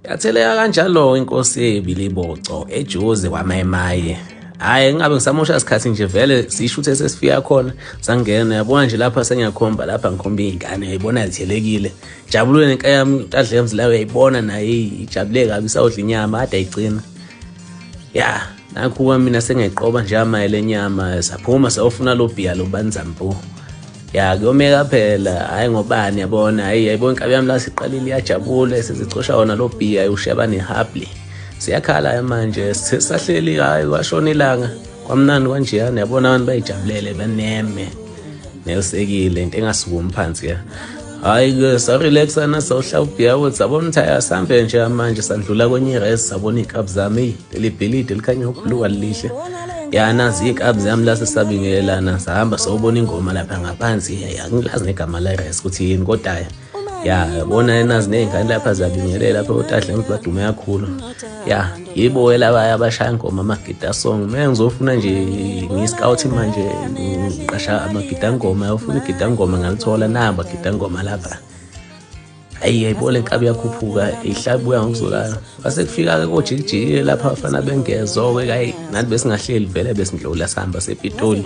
Yatheleka kanjalo inkosi yebiliboco eJozi kwaMayimayi. Hhayi ngingabe ngisamosha sikhathi nje vele sishuthe sesifika khona sangena yabona nje lapha sengiyakhomba lapha ngikhomba iy'ngane uyayibona zithelekile. Jabulule nenka yami uTadlemzi la uyayibona naye ijabule kabi isawudla inyama kade ayigcina. Ya nakhu mina sengiyayiqoba nje amayele enyama saphuma sayofuna lo bhiya lo banzampu. Ya kuyomeka phela hhayi ngobani yabona hhayi yayibona inkabi yami la siqalile iyajabula sezicosha wona lo bhiya usheba nehabli. Siyakhala manje sahleli hhayi kwashona ilanga kwamnandi kwanjeyana yabona abantu bayijabulele baneme nelisekile into engasukumi phansi ke. Hhayi-ke sarelaxa nasawuhla ubhiya wethu sabona ukuthi hhayi asambe nje manje sandlula kwenye ires sabona iy'nkabi zami eyi leli bhilidi elikhanya ubhulu alihle. Ya nazi iy'nkabi zami la sesabingelelana sahamba sawubona ingoma lapha ngaphansi angilazi negama la-res ukuthi yini kodwa ya yabona nazi ney'ngane lapha ziyabingelela lapha otadla ngithi badume kakhulu. Ya yibo-ke laba abashaya ingoma amagida song mina ngizofuna nje ngiyi-scout manje ngiqasha amagidangoma ufuna igidangoma ngalithola naba gidangoma lapha. Ayi yayibona le nkabi yakhuphuka ihlabuya ngokuzolala kwase kufika-ke kojikijikile lapha abafana bengezo-ke kayi nathi besingahleli vele besindlula sihamba sePitoli.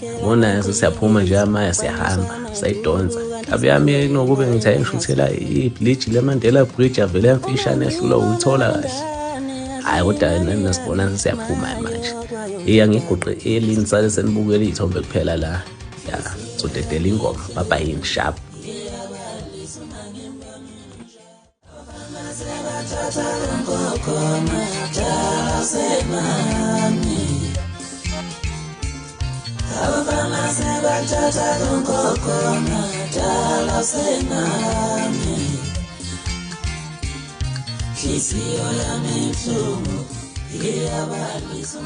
Yabona sesiyaphuma nje amaya siyahamba sayidonsa. Nkabi yami nokube ngithi ayingishuthela ibridge leMandela Bridge yavele yamfishane yahlulwa ukuyithola kahle. Hhayi kodwa nani nasibona sesiyaphuma manje. Iya ngiguqe elini sale senibukela iy'thombe kuphela la. Ya sodedela ingoma baba yini sharp. Nhliziyo yami ibuhlungu iyabalisa.